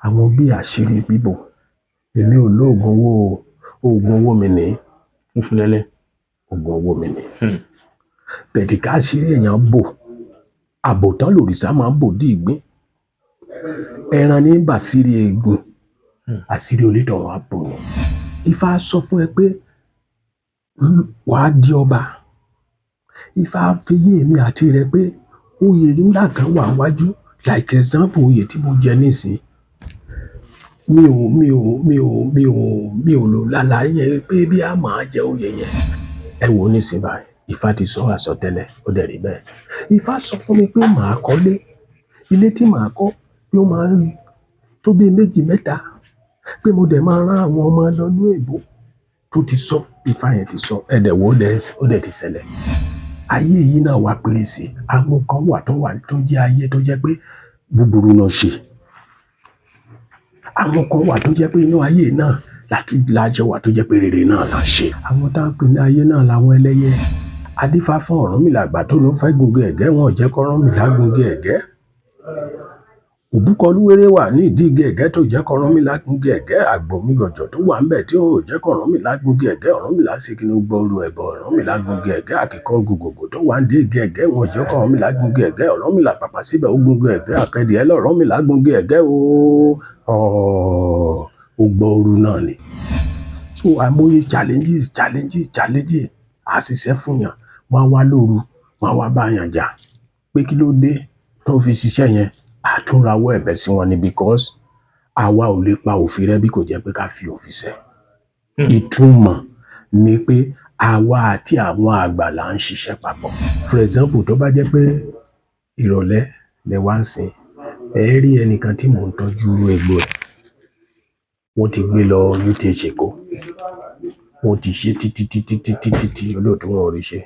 Àwọn bí àṣírí bíbò, èmi ò lóògùn owó o. Oògùn owó mi ní. Funfun lẹ́lẹ́. Oògùn owó mi ní. Bẹ̀tì ká àṣírí èèyàn bò, àbòtán lòrìṣà máa ń bò dí ìgbín. Ẹran ní bàṣírí eegun, àṣírí onítọ̀hún á bò ni. Ifá sọ fún ẹ pé wàá di ọba. Ifá fi yé èmi àti rẹ pé oyè ńlá kan wà wájú, like example oyè tí mo jẹ nísìn. Mi ò mi ò mi ò mi ò mi ò lò lálàá yẹn pé bí a máa jẹ oyè yẹn. Ẹ wò ó nísìn báyìí, Ifá ti sọ àsọtẹ́lẹ̀, ó dẹ̀ rí bẹ́ẹ̀. Ifá sọ fún mi pé màá kọ́lé. Ilé tí màá kọ́ yóò máa tó bí méjì mẹ́ta, pé mo dẹ̀ máa rán àwọn ọmọ lọ ní èbó tó ti sọ. Ifá yẹn ti sọ, ẹ dẹ̀ wò ó, ó dẹ̀ ti ṣẹlẹ̀. Ayé yìí náà wá péré sí i. Àwọn kan wà tó jẹ́ ayé tó jẹ́ pé búburú náà ṣe. Àwọn kan wà tó jẹ́ pé inú ayé náà láti lájọ wà tó jẹ́ pé rere náà là ń ṣe. Àwọn tá ń pè ní ayé náà làwọn ẹlẹ́yẹ. Adífá fún Ọ̀rúnmìlà àgbà tó ló fẹ́ gungi ẹ̀gẹ́, wọn ò jẹ́ kọ́rúnmìlà gungi ẹ̀gẹ́. Òbúkọ olúwéré wà ní ìdí igi ẹ̀gẹ́ tó jẹ́ kọ́rúnmìlà gungi ẹ̀gẹ́. Àgbò mi gànjọ́ tó wà ńbẹ̀ tí ò jẹ́ kọ́rúnmìlà gungi ẹ̀gẹ́. Ọ̀rúnmìlà sì kí ni ó gbọ́ oru ẹ̀bọ. Ọ̀rúnmìlà gungi ẹ̀gẹ́. Àkìkọ gògògò tó wà ní igi ẹ̀gẹ́, wọn ò jẹ́ kọ́rúnmìlà gungi ẹ̀gẹ́. Ọ̀rúnmìlà pàpà síbẹ̀ ó gungi ẹ̀gẹ́. Àkẹ́dìẹ lọ̀rúnmìlà gungi ẹ̀gẹ́ o. Ó gbọ́ oru náà ni. So àìmọye challenges, challenges, challenges. A ṣiṣẹ́ fún yàn, wọ́n á wá lóru, wọ́n á wá bá yàn jà pé kí ló dé tó fi ṣiṣẹ́ yẹn. A tún rawọ́ ẹ̀bẹ̀ sí wọn ni because àwa ò lè pa òfin rẹ́ bí kò jẹ́ pé ká fi òfin ṣẹ. Ìtumọ̀ ni pé àwa àti àwọn àgbà là ń ṣiṣẹ́ papọ̀. For example, tó bá jẹ́ pé ìrọ̀lẹ́ lẹ wá ń sìn, ẹ rí ẹnìkan tí mò ń tọ́jú egbò ẹ̀. Wọ́n ti gbé lọ UTH Èkó. Wọ́n ti ṣe títí títí títí títí, olóòtú wọn ò rí ṣe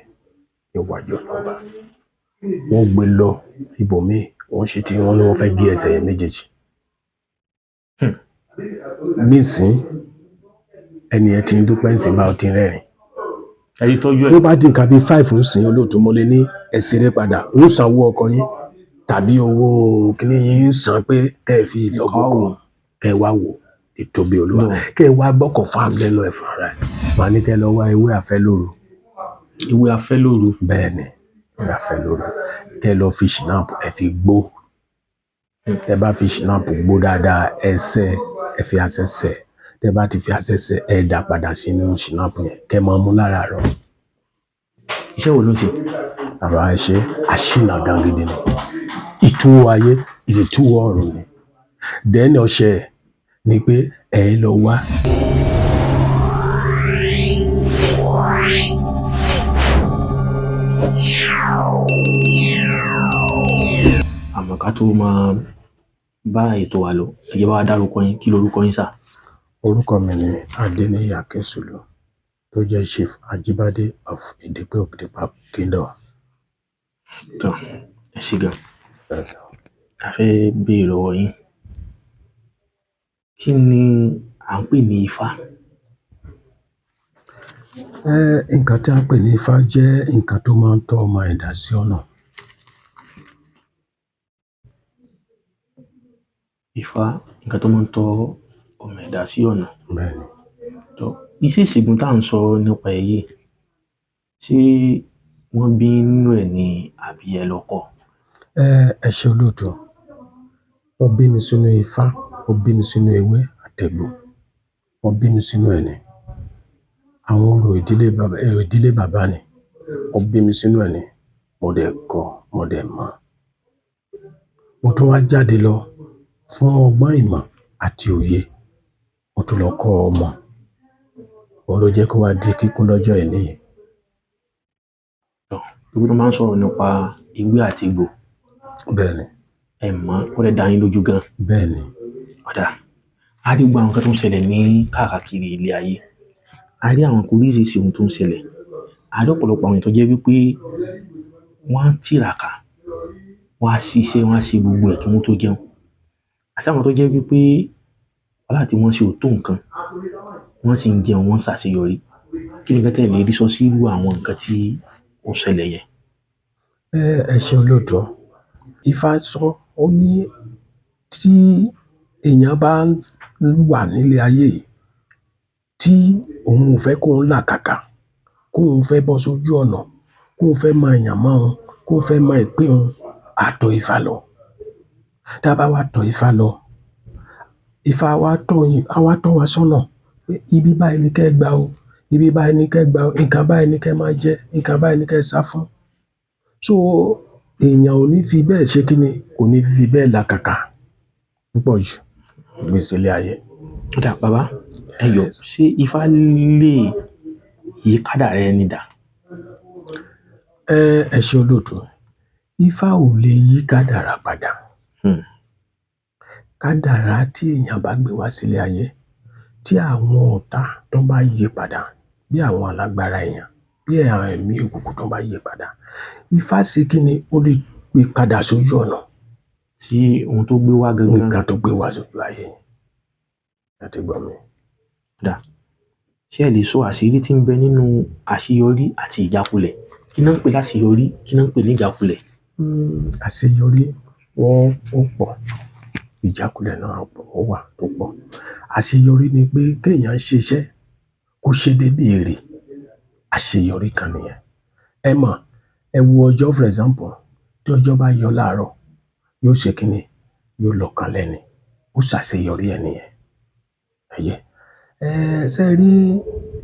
níwájú ọlọ́ba. Wọ́n gbé lọ ibòmíì, wọ́n ṣe tí wọ́n ní wọ́n fẹ́ gé ẹsẹ̀ yẹn méjèèjì. Nísìn, ẹni yẹn ti ń dúpẹ́ ńsìn bá ó ti ń rẹ́rìn. Ẹ ti tọ́jú ẹ̀. Tó bá di nǹkan bíi 5 ńsìn, olóòtú, mo lè ní ẹ ṣeré padà, ń sanwó ọkọ yín tàbí owó kíní yín ń san pé kẹ́ ẹ fi lọ́gọ́kọ̀ kẹ́ ẹ wá wò ìtóbi Olúwa, kẹ́ ẹ wá gbọ́ confirm lẹ́nu ẹ̀ fún ara ẹ̀. Màá ní kẹ́ ẹ lọ wá ewé àfẹ́ lóru. Ewé afẹ́ lóru. Bẹ́ẹ̀ ni, ewé àfẹ́ lóru. Kẹ́ ẹ lọ fi schnapps ẹ fi gbó. Tẹ́ bá fi schnapps gbó dáadáa, ẹ sẹ́, ẹ fi àṣẹ sẹ́. Tẹ́ bá ti fi àṣẹ sẹ́, ẹ dà padà sínú schnapps yẹn, kẹ́ ẹ máa mú láràárọ̀. Iṣẹ́ wo ló ń ṣe? Bàbá, ẹ ṣe àṣìnà gan gidi ni. Ìtúwó ayé, ìtúwó ọ̀run ni. Then ọṣẹ ni pé ẹ lọ wá. Àmọ́ ká tó máa bá ètò wa lọ, ẹ jẹ́ bá wa dárúkọ yín. Kí lorúkọ yín sà? Orúkọ mi ni Adéníyì Akínsùlù tó jẹ́ Chief Ajíbádé of Ìdípẹ́ Òkìtìpá Kingdom. Tọ́ ẹ ṣé gan. Yes, sir. A fẹ́ béèrè lọ́wọ́ yín. Kí ni à ń pè ní Ifá? Nǹkan tí a ń pè ní Ifá jẹ́ nǹkan tó máa ń tọ́ ọmọ ẹ̀dá sí ọ̀nà. Ifá, nǹkan tó máa ń tọ́ ọmọ ẹ̀dá sí ọ̀nà. Bẹ́ẹ̀ ni. Tọ́ iṣẹ́ ìṣègùn tá à ń sọ nípa ẹ̀ yìí, ṣé wọ́n bí yín nínú ẹ̀ ni àbí ẹ lọ kọ́? Ẹ ṣé olóòtú. Wọ́n bí mi sínú Ifá, wọ́n bí mi sínú ewé àtegbò, wọ́n bí mi sínú ẹ̀ ni. Àwọn orò ìdílé bàbá, ìdílé bàbá ni. Wọ́n bí mi sínú ẹ̀ ni. Mo dẹ̀ kọ́, mo dẹ̀ mọ̀. Mo tún wá jáde lọ fún ọgbọ́n ìmọ̀ àti òye. Mo tún lọ kọ́ ọmọ. Òun ló jẹ́ kó wá di kíkún lọ́jọ́ òní yìí. Tọ́ torí wọ́n máa ń sọ̀rọ̀ nípa ewé àti egbò. Bẹ́ẹ̀ ni. Ẹ mọ̀, ó dẹ̀ dá yín lójú gan. Bẹ́ẹ̀ ni. Ó dáa. A rí gbogbo àwọn nǹkan tó ń ṣẹlẹ̀ ní káàkiri ilé ayé. A rí àwọn oríṣiríṣi ohun tó ń ṣẹlẹ̀. A rí ọ̀pọ̀lọpọ̀ àwọn èèyàn tó jẹ́ wípé wọ́n á tìràkà, wọ́n á ṣiṣẹ́, wọ́n á ṣe gbogbo ẹ̀ kí wọ́n tó jẹun. Àti àwọn tó jẹ́ wípé wàhálà tí wọ́n ṣe ò tó nǹkan, wọ́n sì ń jẹun, wọ́n ń ṣàṣeyọrí. Kí ni nǹkan tí ẹ lè rí sọ sí irú àwọn nǹkan tí ó ṣẹlẹ̀ yẹn? Ẹ ṣé olóòtú. Ifá sọ, ó ní tí èèyàn bá wà nílé ayé yìí tí òun ò fẹ́ kóun làkàkà, kóun fẹ́ bọ́ sójú ọ̀nà, kóun fẹ́ mọ èèyàn mọ́ òun, kóun fẹ́ mọ ìpín òun, á tọ Ifá lọ. Tá a bá wá tọ Ifá lọ, Ifá wa tọ́ yín, á wá tọ́ wa sọ́nà pé ibi báyìí ni kẹ́ ẹ gbà o, ibi báyìí ni kẹ́ ẹ gbà o, nǹkan báyìí ni kẹ́ ẹ máa jẹ, nǹkan báyìí ni kẹ́ ẹ sá fún. So èèyàn ò ní fi bẹ́ẹ̀ ṣe kíni, kò ní fi bẹ́ẹ̀ làkàkà púpọ̀ jù ìgbésí ilé ayé. Ó dà bàbá, ẹ jọ̀ọ́, ṣé Ifá lè yí kádàrá ẹni dà? Ẹ ṣé olóòtú. Ifá ò lè yí kádàrá padà. Kádàrá tí èèyàn bá gbé wá sílé ayé, tí àwọn ọ̀tá tó bá yí padà, bí àwọn alágbára èèyàn, bí àwọn ẹ̀mí òkùnkùn tó bá yí padà, Ifá ṣe kíni, ó lè gbé padà sójú ọ̀nà. Sí ohun tó gbé wá gangan. Nǹkan tó gbé wá sójú ayé. Ẹ ti gbọ́ mi. Dà. Ṣé ẹ lè sọ àṣírí tí ń bẹ nínú àṣeyọrí àti ìjákulẹ̀? Kí ná ń pè láṣeyọrí? Kí ná ń pè ní ìjákulẹ̀? Àṣeyọrí wọ́n ó pọ̀, ìjákulẹ̀ náà ó wà tó pọ̀. Àṣeyọrí ni pé kéèyàn ṣiṣẹ́ kó ṣe débi èrè, àṣeyọrí kan nìyẹn. Ẹ mọ̀, ẹ wo ọjọ́, for example, tí ọjọ́ bá yọ láàárọ̀, yóò ṣe kíni, yóò lọ kanlẹ̀ ni, ó ṣàṣeyọrí ẹ̀ nìyẹn. Ẹyẹ ṣe rí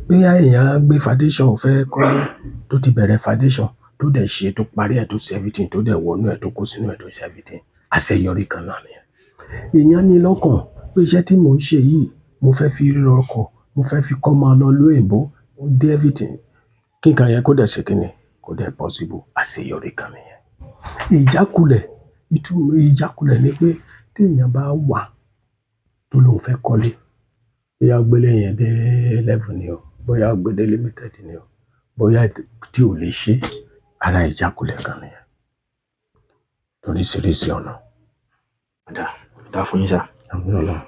bóyá èèyàn gbé foundation, fẹ́ kọ́lé, tó ti bẹ̀rẹ̀ foundation, tó dẹ̀ ṣe, tó parí ẹ̀, tó ṣe everything, tó dẹ̀ wọnú ẹ̀, tó kó sínú ẹ̀, tó ṣe everything, àṣeyọrí kan náà nìyẹn. Èèyàn ní lọ́kàn pé iṣẹ́ tí mò ń ṣe yìí, mo fẹ́ fi rí ọkọ̀, mo fẹ́ fi kọ́ máa lọ lóyìnbó, ó dé everything, kí nǹkan yẹn kó dẹ̀ ṣe kíni, kó dẹ̀ possible, àṣeyọrí kan nìyẹn. Ìjákulẹ̀, ìtumọ̀ ìjákulẹ̀ ni pé tí èèyàn bá wà tó lóun fẹ́ kọ́lé, bóyá ó gbélé yẹn dé level ni o, bóyá ó gbé dé limited ni o, bóyá tí ò lè ṣe, ara ìjákulẹ̀ kan nìyẹn. Lóríṣiríṣi ọ̀nà. Ó dà, dá fún yín sir. Àmín Ọlọ́run.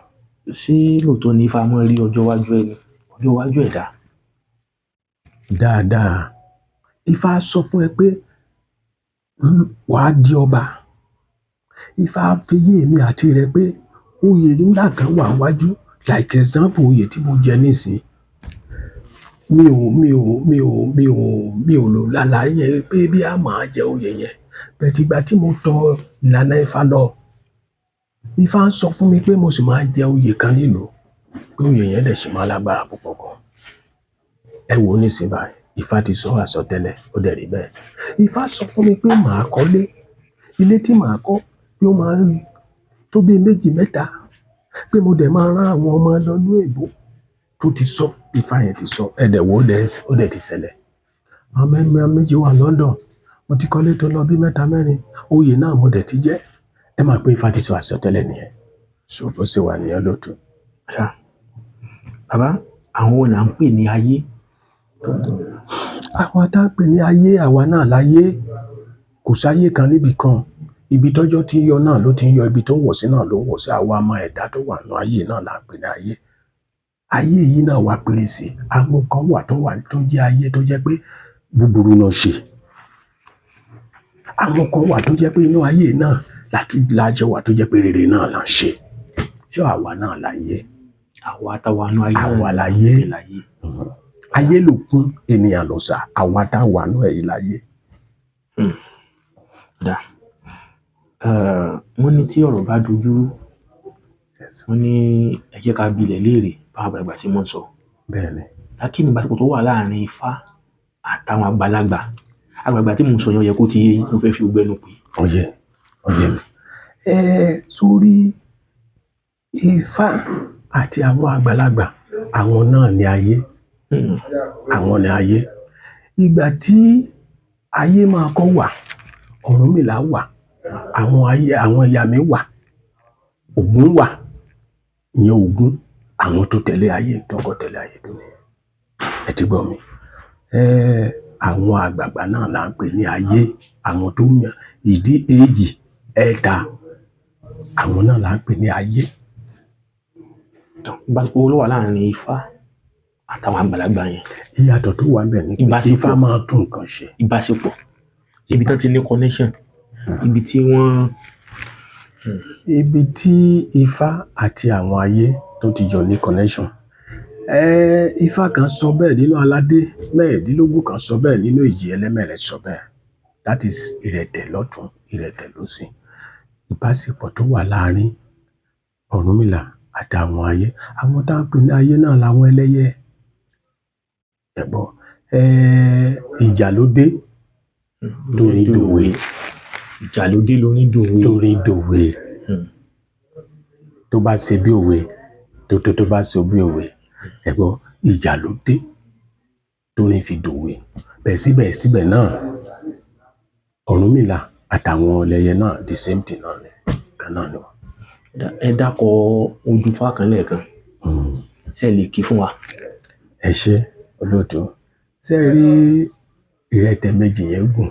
Ṣé lóòótọ́ ni Ifá máa ń rí ọjọ́ iwájú ẹni, ọjọ́ iwájú ẹ̀dá? Dáadáa. Ifá sọ fún ẹ pé wàá di ọba. Ifá fi yé èmi àti rẹ pé oyè ńlá kan wà wájú, like example, oyè tí mo jẹ nísìnyí. Mi ò mi ò mi ò mi ò mi ò lò lálàá yẹn pé bí a máa jẹ oyè yẹn. But ìgbà tí mo tọ ìlànà Ifá lọ, Ifá ń sọ fún mi pé mo sì máa jẹ oyè kan nílùú, pé oyè yẹn dẹ̀ sì máa lágbára púpọ̀ gan. Ẹ wò ó nísìnyí báyìí, Ifá ti sọ àsọtẹ́lẹ̀, ó dẹ̀ rí bẹ́ẹ̀. Ifá sọ fún mi pé màá kọ́lé, ilé tí màá kọ́ pé ó máa ń tó bí méjì mẹ́ta, pé mo dẹ̀ máa rán àwọn ọmọ lọ ìlú èbó tó ti sọ, Ifá yẹn ti sọ, ẹ dẹ̀ wò ó dẹ̀ ti ṣẹlẹ̀. Àwọn ọmọ méjì wà London, mo ti kọ́lé tó lọ bí mẹ́ta mẹ́rin, oyè náà mo dẹ̀ ti jẹ́. Ẹ máa pé Ifá ti sọ àsọtẹ́lẹ̀ nìyẹn. So bó ṣe wà nìyẹn lóòtú. Dà. Bàbá, àwọn wo là ń pè ní ayé? Àwọn tá ń pè ní ayé, àwa náà láyé. Kò sáyé kan níbì kan. Ibi tọ́jọ́ tí ń yọ náà ló ti ń yọ, ibi tó ń wọ̀ sí náà ló ń wọ̀ sí. Àwa ọmọ ẹ̀dá tó wà nínú ayé náà là ń pè ní ayé. Ayé yìí náà wá péré sí. Àwọn kan wà tó wà tó jẹ́ ayé tó jẹ́ pé búburú náà ṣe. Àwọn kan wà tó jẹ́ pé inú ayé náà lájọ wà tó jẹ́ pé rere náà là ń ṣe. Ṣé àwa náà láyé? Àwa táwa nú ayé náà Àwa láyé. Láyé. Ayé ló kún, ènìyàn ló sà, àwa tá wà nú ẹ̀ yìí láyé. Dà. Wọ́n ní tí ọ̀rọ̀ bá dojúrú, wọ́n ní ẹ jẹ́ ká bi ilẹ̀ léèrè, báwọn àgbàlagbà ṣe máa ń sọ. Bẹ́ẹ̀ni. Kí ni ìbáṣepọ̀ tó wà láàrin Ifá àtàwọn àgbàlagbà? Àgbàlagbà tí mò ń sọ yẹn, ó yẹ kó ti yé yín, mo fẹ́ fi gbogbo ẹnu pè é. Ó yé, ó yé mi. Sórí Ifá àti àwọn àgbàlagbà, àwọn náà ni ayé. Àwọn ni ayé. Ìgbà tí ayé máa kọ́ wà, Ọ̀rúnmìlà wà, àwọn ayé, àwọn ìyá mi wà, Ògún wà, ìyẹn Ògún, àwọn tó tẹ̀lé ayé, tó kọ́ tẹ̀lé ayé tó nìyẹn. Ẹ ti gbọ́ mi. Àwọn àgbààgbà náà là ń pè ní ayé, àwọn tó mọ ìdí èjì ẹ̀ta, àwọn náà là ń pè ní ayé. Ìbáṣepọ̀ wo ló wà láàrin Ifá àtàwọn àgbàlagbà yẹn? Ìyàtọ̀ tó wà ńbẹ̀ ni pé Ìbáṣepọ̀. Ifá máa tún nǹkan ṣe. Ìbáṣepọ̀. Ibi tí wọ́n ti ní connection, ibi tí wọ́n Ibi tí Ifá àti àwọn ayé tó ti jọ ní connection. Ifá kan sọ bẹ́ẹ̀ nínú aládé 16 kan sọ bẹ́ẹ̀ nínú èjì ẹlẹ́mẹ̀rẹ̀ sọ bẹ́ẹ̀. That is ìrẹ̀tẹ̀ lọ́tùn, ìrẹ̀tẹ̀ lósì. Ìbáṣepọ̀ tó wà láàárín Ọ̀rúnmìlà àti àwọn ayé. Àwọn tá ń pè ní ayé náà làwọn ẹlẹ́yẹ. Ẹ gbọ́, ìjà ló dé torí dòwe. Ìjà ló dé lórí dòwe. Torí dòwe. Tó bá ṣe bí òwe, tó bá ṣe bí òwe. Ẹ gbọ́, ìjà ló dé torí fi dòwe. Bẹ́ẹ̀ síbẹ̀síbẹ̀ náà, Ọ̀rúnmìlà àtàwọn ẹlẹ́yẹ náà the same thing náà ni, kan náà ni wọ́n. Ẹ dákọ̀ odùfá kan lẹ́ẹ̀kan. Ṣé ẹ lè kí fún wa? Ẹ ṣé olóòtú. Ṣé ẹ rí ìrẹtẹ̀ méjì yẹn gùn?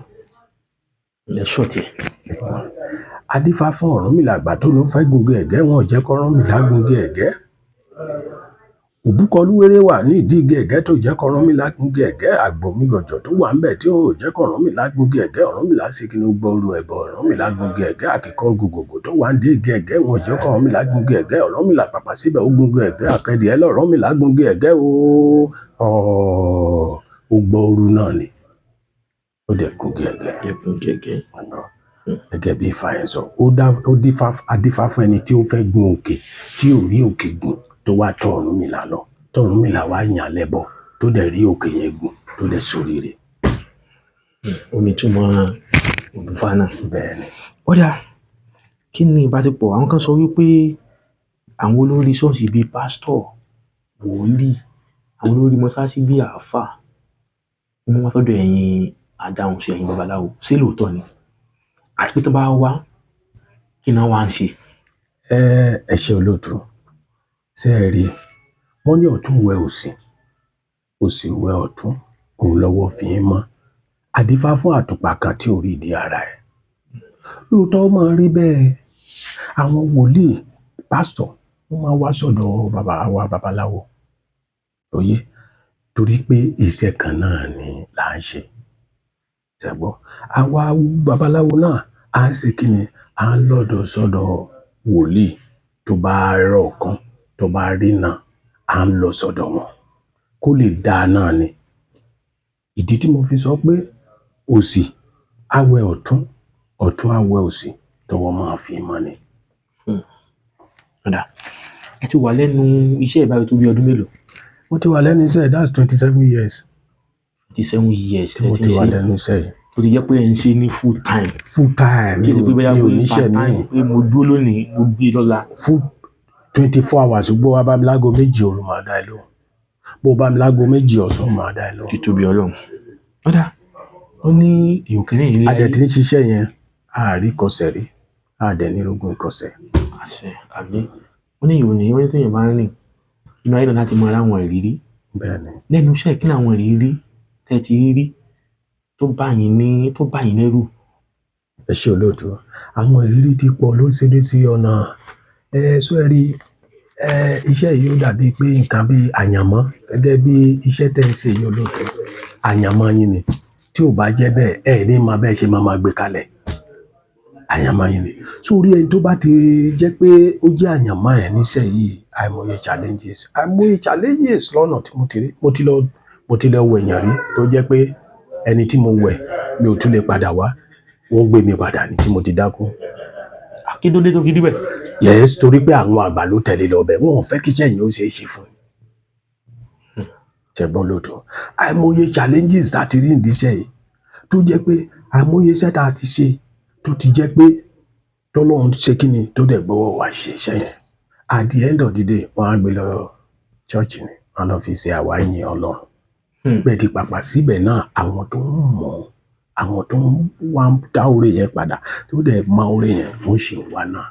Ẹ ṣọ̀tì ẹ̀. Adífá fún Ọ̀rúnmìlà àgbà tó ló fẹ́ gungi ẹ̀gẹ́, wọn ò jẹ́ kó Ọ̀rúnmìlà gungi ẹ̀gẹ́. Òbúkọ olúwéré wà ní ìdí igi ẹ̀gẹ́ tó jẹ́ kó Ọ̀rúnmìlà gungi ẹ̀gẹ́, àgbò mi gànjọ́ tó wà ńbẹ̀ tí ò jẹ́ kó Ọ̀rúnmìlà gungi ẹ̀gẹ́, Ọ̀rúnmìlà sì kí ni ó gbọ́ oru ẹ̀bọ̀, Ọ̀rúnmìlà gungi ẹ̀gẹ́, àkìkọ gògògò tó wà ní ìdí igi ẹ̀gẹ́, wọn ò jẹ́ kó Ọ̀rúnmìlà gungi ẹ̀gẹ́, Ọ̀rúnmìlà pàpà síbẹ̀ ó gungi ẹ̀gẹ́, àkẹ́dìẹ lọ̀rúnmìlà gungi ẹ̀gẹ́ ooo, ó gbọ́ oru náà ni, ó dẹ̀ gungi ẹ̀gẹ́. Ẹ gungi ẹ̀gẹ́. Gẹ́gẹ́ bí Ifá yẹn sọ, ó dífá, adífá fún ẹni tí ó fẹ́ gun òkè, tí ò rí òkè gùn, tó wá tọ̀ Ọ̀rúnmìlà lọ, tọ̀ Ọ̀rúnmìlà wá yàn lẹ́bọ, tó dẹ̀ rí òkè yẹn gùn, tó dẹ̀ ṣoríire. Ó ní ìtumọ̀ odùfá náà. Bẹ́ẹ̀ ni. Ó dáa, kí ni ìbáṣepọ̀? Àwọn kan sọ wípé àwọn olórí ṣọ́ọ̀ṣì bíi pásítọ̀, wòlíì, àwọn olórí mọ́ṣáláṣí bíi àáfàá, wọ́n wá sọ́dọ̀ ẹ̀yin adáhunṣe, ẹ̀yin babaláwo. Ṣé lóòótọ́ ni? Àti pé tó bá wá, kí ni wọ́n wá ń ṣe? Ẹ ṣé olóòtú. Ṣé ẹ rí? Wọ́n ní ọ̀tún wẹ òsì, òsì wẹ ọ̀tún, òun lọ́wọ́ fi ń mọ́. Adífá fún àtùpà kan tí ò rí ìdí ara ẹ̀. Lóòótọ́ ó máa ń rí bẹ́ẹ̀. Àwọn wòlíì, pásítọ̀, wọ́n máa ń wá sọ́dọ̀ bàbá wa babaláwo. Oyé, torí pé iṣẹ́ kan náà ni là ń ṣe. Ṣé ẹ gbọ́? Àwa babaláwo náà, à ń ṣe kí ni? À ń lọ́dọ̀ sọ́dọ̀ wòlíì tó bá rọ̀ kan, tó bá rí náà, à ń lọ sọ́dọ̀ wọn. Kó lè dáa náà ni. Ìdí tí mo fi sọ pé òsì á wẹ ọ̀tún, ọ̀tún á wẹ òsì, tọwọ́ máa fi mọ́ ni. Ó dáa. Ẹ ti wà lẹ́nu iṣẹ́ ìbára tó bí ọdún mélòó? Mo ti wà lẹ́nu iṣẹ́, that's 27 years. 27 years. Tí mo ti wà lẹ́nu iṣẹ́ yìí. Tó ti jẹ́ pé ẹ̀ ń ṣe ní full time. Full time. Kí ni pé bóyá Mi ò pé níṣẹ́ part time míì. pé mo dúró lónìí, mo gbé lọ́la. Full 24 hours, bó wá bá mi láago 2 òru, màá dá ẹ lóhùn. Bó bá mi láago 2 ọ̀sán, màá dá ẹ lóhùn. Títóbi Ọlọ́run. Ó dáa. Ó ní èèyàn kìíní ilé A dẹ̀ ayé. ti ń ṣiṣẹ́ yẹn, a rí ìkọsẹ̀ rí, a dẹ̀ ní rógún ìkọsẹ̀. Àṣẹ àbí. Ó ní èèyàn ní, ó ní téèyàn bá ń rìn inú ayé náà láti máa ráwọn ìrírí. Bẹ́ẹ̀ ni. Lẹ́nu iṣẹ́, kí ni àwọn ìrírí tẹ́ ti rí rí tó bá yín ní, tó bá yín lẹ́rù? Ẹ ṣé olóòtú. Àwọn ìrírí ti pọ̀ lóríṣiríṣi ọ̀nà. Ṣó ẹ rí, iṣẹ́ yìí ó dàbí pé nǹkan bí àyànmọ́, gẹ́gẹ́ bí iṣẹ́ tẹ́ ń ṣe yìí olóòtú. Àyànmọ́ yín ni. Tí ò bá jẹ́ bẹ́ẹ̀, ẹ ní mọ bẹ́ẹ̀ ṣe máa máa gbé kalẹ̀. Àyànmọ́ yín ni. Sórí ẹni tó bá ti jẹ́ pé ó jẹ́ àyànmọ́ ẹ̀ níṣẹ́ yìí, àìmọye challenges, àìmọye challenges lọ́nà tí mo ti rí. Mo ti lọ wẹ̀ èèyàn rí tó jẹ́ pé ẹni tí mo wẹ̀ mi ò tún lè padà wá. Wọ́n gbé mi padà ní tí mo ti dákú. Kí ló dé tó fi rí bẹ́ẹ̀? Yes, torí pé àwọn àgbà ló tẹ̀lé lọ bẹ̀, wọn ò fẹ́ kí iṣẹ́ yẹn ó ṣeé ṣe fún un. Ṣẹ̀gbọ́n lóòótọ́. Àìmọye challenges tá a ti rí nídìí iṣẹ́ yìí tó jẹ́ pé àìmọye iṣẹ́ tá a ti ṣe tó ti jẹ́ pé tọ́lọ́run ṣe kí ni tó dẹ̀ gbọ́wọ́ wá ṣe iṣẹ́ yẹn. At the end of the day, wọ́n á gbé lọ church ni, wọ́n á lọ fi ṣe àwa yìn Ọlọ́run. Bẹ́ẹ̀ ti pàpà síbẹ̀ náà, àwọn tó ń mọ̀, àwọn tó ń wá ń dá oore yẹn padà, tó dẹ̀ mọ oore yẹn, wọ́n ṣì ń wá náà.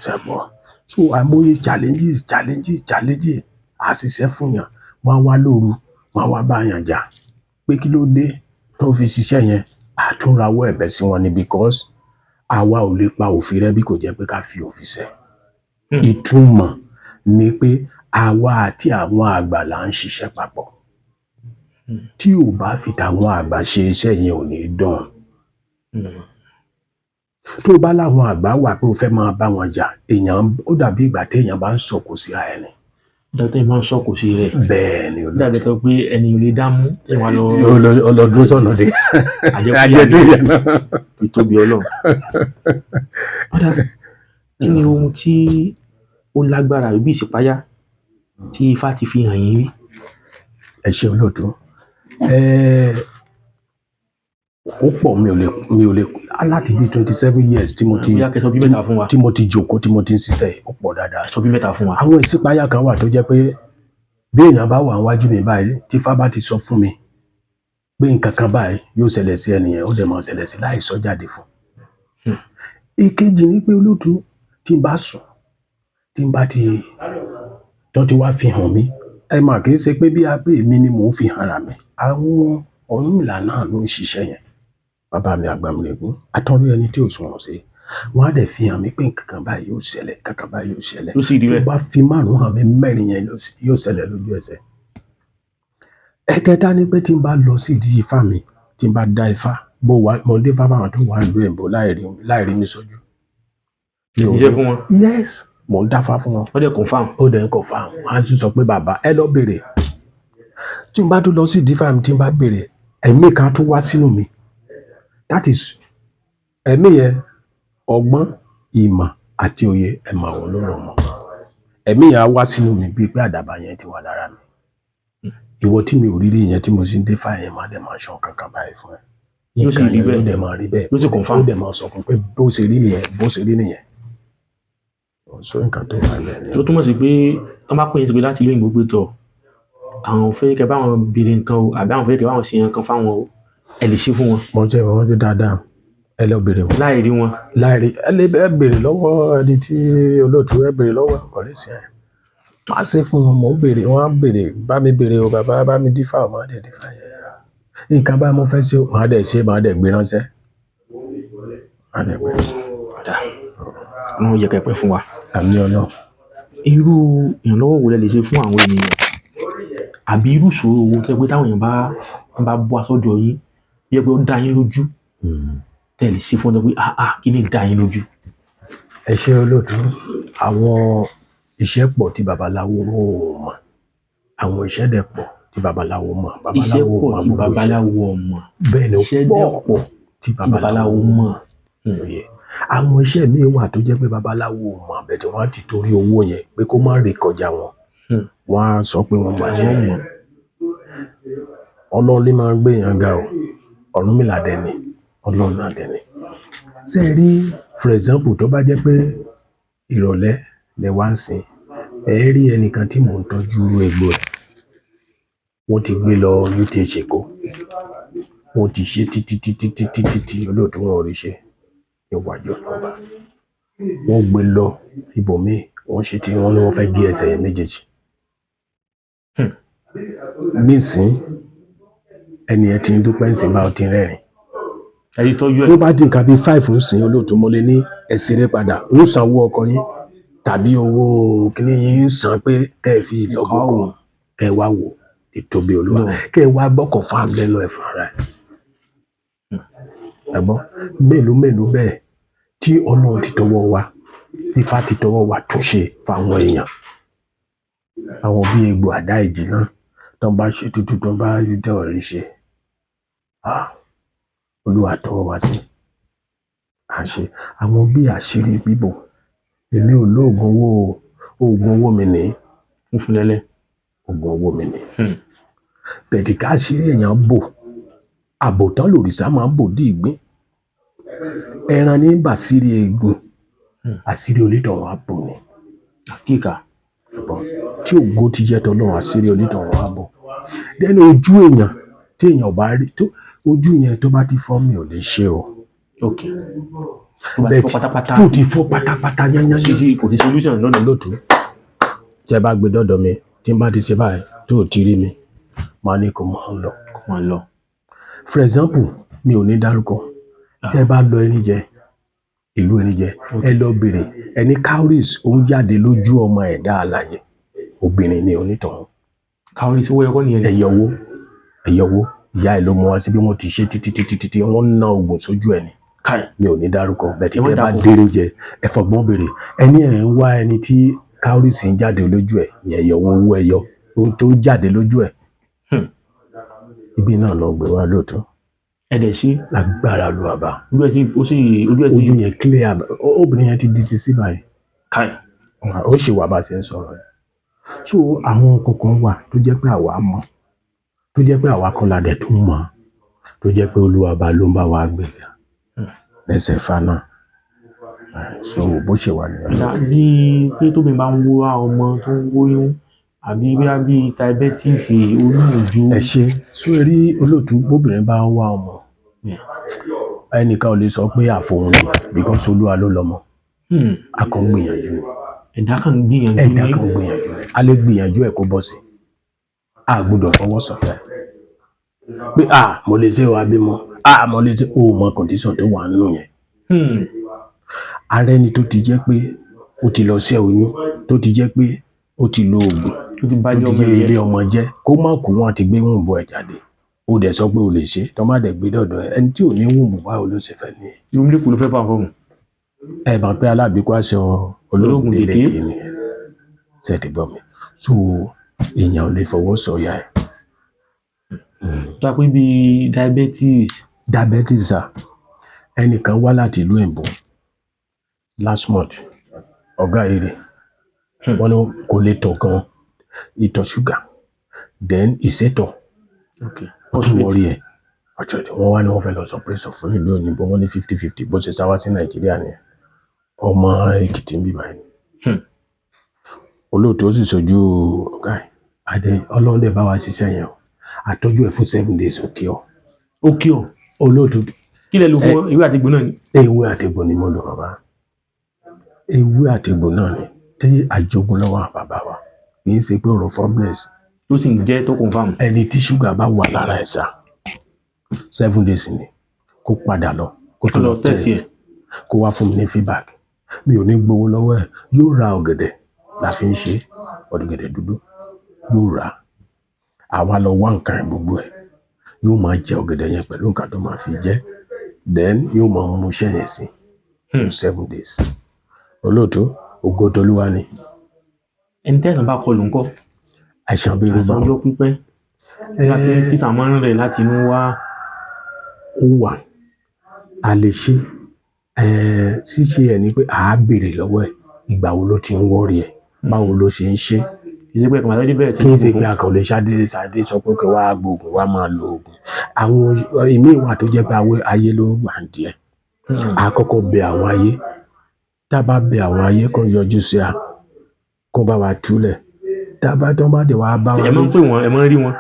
Ṣẹ̀gbọ́n. So àìmọye challenges, challenges, challenges. A ṣiṣẹ́ fún yàn, wọ́n á wá lóru, wọ́n á wá bá yàn jà. Pé kí ló dé tó fi ṣiṣẹ́ yẹn? A tún rawọ́ ẹ̀bẹ̀ sí wọn ni because àwa ò lè pa òfin rẹ́ bí kò jẹ́ pé ká fi òfin ṣẹ. Ìtumọ̀ ni pé àwa àti àwọn àgbà là ń ṣiṣẹ́ papọ̀. Tí ò bá fi tàwọn àgbà ṣe, iṣẹ́ yẹn ò ní dùn. Tó o bá láwọn àgbà wà pé o fẹ́ máa bá wọn jà, èèyàn ó dàbí ìgbà téèyàn bá ń sọ̀kò síra ẹni. Dókítà máa ń sọ̀kò sí rẹ̀. Bẹ́ẹ̀ ni, olóòtú. Dàbí tó pé ẹni ò lè dá mú ìwà lọ. Ọlọ́dún sọ̀nà dé. Àjẹkù yẹn náà. Ìtóbi Ọlọ́run. Ọ̀dà, kí ni ohun tí ó lágbára bí ìṣípayá tí Ifá ti fi hàn yín rí? Ẹ ṣé, olóòtú. Ó pọ̀, mi ò lè láti bí 27 years tí mo ti Bóyá kẹ́ sọ bí mẹ́ta fún wa. tí mo ti jókòó, tí mo ti ń ṣiṣẹ́, ó pọ̀ dáadáa. Sọ bí mẹ́ta fún wa. Àwọn ìṣípayá kan wà tó jẹ́ pé bí èèyàn bá wà níwájú mi báyìí, tí Ifá bá ti sọ fún mi pé nǹkan kan báyìí yóò ṣẹlẹ̀ sí ẹnìyẹn, ó dẹ̀ máa ṣẹlẹ̀ sí láì sọ jáde fún. Ìkejì ni pé, olóòtú, tí n bá sùn, tí n bá ti tó ti wá fi hàn mí, ẹ mà kì í ṣe pé bí a pé èmi ni mò ń fi hàn ra mi, àwọn Ọ̀rúnmìlà náà ló ń ṣiṣẹ́ yẹn. Bàbá mi Àgbàmìrègún àtọ́rí ẹni tí ò sunwọ̀n sí, wọ́n á dẹ̀ fi hàn mí pé nǹkan kan báyìí yóò ṣẹlẹ̀, nǹkan kan báyìí yóò ṣẹlẹ̀. Ó sì rí Tó bẹ́ẹ̀. bá fi márùn hàn mí, mẹ́rin yẹn yóò ṣẹlẹ̀ lójú ẹsẹ̀. Ẹ̀kẹta ni pé tí n bá lọ sí ìdí Ifá mi, tí n bá dá Ifá bó wà, mo dé Ifá fáwọn tó wà nílùú èbó láì rí mi sójú. Mi ò Ṣiṣẹ́ fún wọn. Yes, mò ń dáfá fún wọn. Wọ́n dẹ̀ confirm. Ó dẹ̀ ń confirm. Wọ́n á tún sọ pé bàbá, ẹ lọ bèrè. Tí n bá tún lọ sí ìdí Ifá mi, tí n bá bèrè, ẹ̀mí kan tún wá sínú mi, that is ẹ̀mí yẹn, ọgbọ́n, ìmọ̀ àti òye ẹ̀mọ̀ àwọn ló rọ̀ mọ́. Ẹ̀mí yẹn á wá sínú mi bíi pé àdàbà yẹn ti wà lára mi. Ìwọ tí mi ò rí rí yẹn, tí mo sì ń dé fá yẹn, máa dẹ̀ máa ṣan kankan báyìí fún ẹ. Yóò sì Nǹkan rí yẹn bẹ́ẹ̀. yóò dẹ̀ máa rí bẹ́ẹ̀. Yóò sì confirm. Ó dẹ̀ máa sọ fún pé bó ṣe rí nìyẹn, bó ṣe rí nìyẹn. Sọ nǹkan tó wà lẹ́nu. Tó túmọ̀ sí pé wọ́n bá pè yín sí pé láti ìlú òyìnbó pé tọ̀, àwọn fẹ́ kẹ́ bá wọn béèrè nǹkan o, àbí àwọn fẹ́ kẹ́ bá wọn ṣe nǹkan fáwọn o, ẹ lè ṣe fún wọn? Mo jẹ́ wọn jẹ́ dáadáa, ẹ lọ bèrè wọn. Láì rí wọn. Láì rí, ẹ lè ẹ bèrè lọ́wọ́ ẹni tí olóòtú, ẹ bèrè lọ́wọ́ kọ̀lẹ́sì ẹ̀ má ṣe fún wọn. Mò ń bèrè, wọn á bèrè, bá mi bèrè o, bàbá bá mi dífà o, máa dẹ̀ dífà yẹn. Nǹkan báyìí mo fẹ́ ṣe o, máa dẹ̀ ṣe, máa dẹ̀ gbé ránṣẹ́, máa dẹ̀ gbé ránṣẹ́. Ọ̀dà, Ọlọ́run yẹ kẹ́ pẹ́ fún wa. Àmín Ọlọ́run. Irú ìrànlọ́wọ́ wo lẹ lè ṣe fún àwọn ènìyàn, àbí irú ìṣòro wo tó jẹ́ pé táwọn èèyàn bá wọ́n bá bọ́ sọ́dọ̀ yín, tó jẹ́ pé ó dá yín lójú, tẹ́ ẹ lè ṣe fún wọn pé ah ah, kí ni dá yín lójú? Ẹ ṣé, olóòtú. Àwọn iṣẹ́ pọ̀ tí babaláwo ò mọ̀, àwọn iṣẹ́ dẹ̀ pọ̀ tí babaláwo mọ̀. Iṣẹ́ Babaláwo ò pọ̀ mọ̀ tí gbogbo iṣẹ́. Babaláwo ò mọ̀. Bẹ́ẹ̀ ni, ó Iṣẹ́ dẹ̀ pọ̀ pọ̀ tí tí babaláwo mọ̀. Òye àwọn iṣẹ́ míì wà tó jẹ́ pé babaláwo ò mọ̀ bẹ́ẹ̀, tí wọ́n á ti torí owó yẹn pé kó má ré kọjá wọn, wọ́n á sọ pé wọ́n mọ̀ sí. Àwọn mọ̀. Ọlọ́run ní máa ń gbé èèyàn ga o. Ọ̀rúnmìlà dẹ̀ ni, Ọlọ́run náà dẹ̀ ni. Ṣé ẹ rí, for example, tó bá jẹ́ pé ìrọ̀lẹ́ lẹ wá ń sìn, ẹ rí ẹnìkan tí mò ń tọ́jú egbò ẹ̀, wọ́n ti gbé lọ UTH Èkó, wọ́n ti ṣe títí títí títí títí, olóòtú, wọn ò rí ṣe. Níwájú ọlọ́ba, wọ́n gbé lọ ibòmíì, wọ́n ṣe tí wọ́n ní wọ́n fẹ́ gé ẹsẹ̀ yẹn méjèèjì. Nísìn, ẹni ẹ ti ń dúpẹ́ ńsìn bá ọ ti ń rẹ́rìn. Ẹ ti tọ́jú ẹ̀. Tó bá di nǹkan bíi 5 ń sìn, olóòtú, mo lè ní ẹ ṣeré padà, ń sanwó ọkọ yín tàbí owó kíní yín, ń san pé kẹ́ ẹ fi lọ́gùn kan, kẹ́ ẹ wá wò ìtóbi Olúwa, kẹ́ ẹ wá gbọ́kàn fún lẹ́nu ẹ̀ fúnra ẹ̀. Ẹ gbọ́, mélòó mélòó bẹ́ẹ̀ tí Ọlọ́run ti tọwọ́ wa, tí Ifá ti tọwọ́ wa túnṣe fáwọn èèyàn. Àwọn bíi egbò àdá ìjì náà, tó ń bá ṣe tútù, tó ń bá dán rí ṣe, ah, Olúwa tọwọ́ wa sí à ń ṣe àwọn bíi àṣírí bíbò. Èmi ò lóògùn owó o. Oògùn owó mi ní. Ń fún lẹ́lẹ́. Oògùn owó mi ní bẹ̀ẹ̀dì ká àṣírí èèyàn bò, àbòtán lòrìṣà máa ń bò dí ìgbín, ẹran ní bàṣírí eegun, àṣírí onítọ̀hún á bò ni. Àkíkà. Ẹ̀bọ̀n tí ògo ti jẹ́ tọlọ́run, àṣírí onítọ̀hún á bò. Dẹ́nu ojú èèyàn tí èèyàn ò bá rí tó ojú yẹn, tó bá ti fọ́, mi ò lè ṣe o. Ok, tó bá ti Bẹ́ẹ̀ fọ́ pátápátá. Tó ti fọ́ pátápátá yányán. Kò sí, kò sí solution lọ́dọ̀. Lótú, tí ẹ bá gbé dọ́dọ̀ mi, tí n bá ti ṣe báyìí tó ò ti rí mi, máa ní kó máa ń lọ. Kó máa lọ. For example, mi ò ní dárúkọ, tẹ́ ẹ bá lọ Erinjẹ, ìlú Erinjẹ, ẹ lọ bèrè ẹni cowries ó ń jáde lójú ọmọ ẹ̀dá alààyè, obìnrin ni onítọ̀hún. Cowries, owó ẹ̀kọ́ nìyẹn. Ẹ̀yọ̀wó, ẹ̀yọ̀wó, ìyá ẹ̀ ló mú wá sí bí wọ́n ti ṣe títí títí títí, wọ́n ń ná oògùn sójú ẹ̀ ni. Káì. Mi ò ní dárúkọ bẹ́ẹ̀ tí Ẹ má tẹ́ bá dárúkọ. déré jẹ, ẹ fọgbọ́n béèrè. Ẹni ẹ̀ ń wá ẹni tí cowries ń jáde lójú ẹ̀ yẹn, yọ owó ẹyọ ohun tó ń jáde lójú ẹ̀. Ibi náà lọ gbé wá lóòótọ́. Ẹ dẹ̀ ṣe. Lágbára Olúwàbá. Ojú ẹ̀ sì, ó sì, ojú ẹ̀ sì. Ojú yẹn clear. Obìnrin yẹn ti di sisi báyìí. Káì. Ó sì wà bá a ṣe ń sọ̀rọ̀ yìí. So àwọn kankan wà tó jẹ́ pé àwa mọ̀, tó jẹ́ pé àwa kan la dẹ̀ tún mọ̀, tó jẹ́ pé Olúwàbá ló ń bá wa gbé lẹ́sẹ̀ fa náà. So bó ṣe wà nìyẹn. Ọ̀dà bíi pé tóbi bá ń wá ọmọ tó ń wóyún, àbí bóyá bíi diabetes, oyún òjú. Ẹ ṣe sórí olóòtú, bóbìnrin bá ń wá ọmọ, ẹnìkan ò lè sọ pé àfòun ni, because Olúwa ló lọ́mọ. A kàn ń gbìyànjú ni. Ẹ̀dá kan ń gbìyànjú Ẹ̀dá ní. kan ń gbìyànjú ni. A lè gbìyànjú ẹ̀ kó bọ́ sí, a gbọ́dọ̀ fọwọ́ sọ̀yà pé a mo lè ṣe wa bímọ, a mo lè ṣe o mọ condition tó wà nínú yẹn. Ara ẹni tó ti jẹ́ pé ó ti lọ ṣẹ́ oyún, tó ti jẹ́ pé ó ti lo oògùn, Tó ti bá tó ilé ti ọmọ jẹ́ jẹ́. Ilé ọmọ jẹ́ kó má kú, wọn ti gbé womb ẹ̀ jáde. Ó dẹ̀ sọ pé o lè ṣe, tó má dẹ̀ gbé dọ̀dọ̀ ẹ, ẹni tí ò ní womb, báwo ló ṣe fẹ́ ní? Irú mílíkù ló fẹ́ pàfọ́ọ̀mù. Ẹ bá pé alábìíkú aṣọ ológun Ológun délé dèké. Kì í nìyẹn ṣe ti gbọ́ mi? So èèyàn ò lè fọwọ́ sọ̀yà ẹ̀. Tó a pé bíi diabetes. Diabetes sir, ẹnìkan wá láti ìlú òyìnbó last month, ọ̀gá èrè. Wọ́n ní kò lè tọ̀ gan, ìtọ̀ ṣúgà, then ìsétọ̀. Ó tún wọrí ẹ̀ ọjọ́ ìdí. Wọ́n wá ní wọ́n fẹ́ lọ sọ operation fún ìlú òyìnbó. Wọ́n ní 50-50. Bó ṣe sá wá sí Nàìjíríà nìyẹn. Ọmọ Èkìtì ń bí báyìí. Olóòtú, ó sì sojú ọ̀gá ẹ̀ adé. Ọlọ́run dẹ̀ bá wa ṣiṣẹ́ yẹn o. Àtọ́jú ẹ̀ fún 7 days, òkè ọ̀. Ó kí ọ. Olóòtú. Kí lẹ lò fún ewé àti egbò náà ni? Ewé àtegbò ni mo lò, bàbá. Ewé àtegbò náà ni tí àjogún lọ́wọ́ àwọn bàbá wa, kì í ṣe pé ọ̀rọ̀ formless. Tó sì ń jẹ́ tó confirm. Ẹni tí ṣúgà bá wà lára ẹ̀ sá, 7 days ni kó padà lọ, kó tó Kó lọ lọ test test ẹ̀. Kó wá fún mi ní feedback. Mi ò ní gbowó lọ́wọ́ ẹ̀. Yóò ra ọ̀gẹ̀dẹ̀ la fi ń ṣe, ọ̀gẹ̀dẹ̀ dúdú yóò rà á. Àwa lọ wá nǹkan ẹ̀ gbogbo ẹ̀. Yóò máa jẹ ọ̀gẹ̀dẹ̀ yẹn pẹ̀lú nǹkan tó máa fi jẹ, then yóò máa mú iṣẹ́ yẹn sí fún 7 days. Olóòtú, ògo tolúwa ni. Ẹni tẹ́sán bá kọlù ńkọ́? Àìsàn bí irú Àìsàn bá ọjọ́ pípẹ́ láti títà máa ń rẹ̀ láti inú wá. Ó wà, a lè ṣe. Ṣíṣe ẹ̀ ni pé à á béèrè lọ́wọ́ ẹ̀, ìgbà wo ló ti ń worry ẹ̀, báwo ló ṣe ń ṣe. Kì í ṣe pé ẹ̀kan àtẹ́jú bẹ̀rẹ̀ tí Kí n ṣe pé a kàn lè ṣáde ṣáde sọ pé kí wàá gbóògùn, wàá máa lo oògùn. Àwọn ìmíì wà tó jẹ́ pé ayé ló wà díẹ̀. A kọ́kọ́ bẹ àwọn ayé. Tá a bá bẹ àwọn ayé, kó yọjú sí a, kó bá wa túlẹ̀. Tá a bá tán bá dẹ̀ wá bá wa Ẹ máa ń pè wọ́n, ẹ máa ń rí wọn?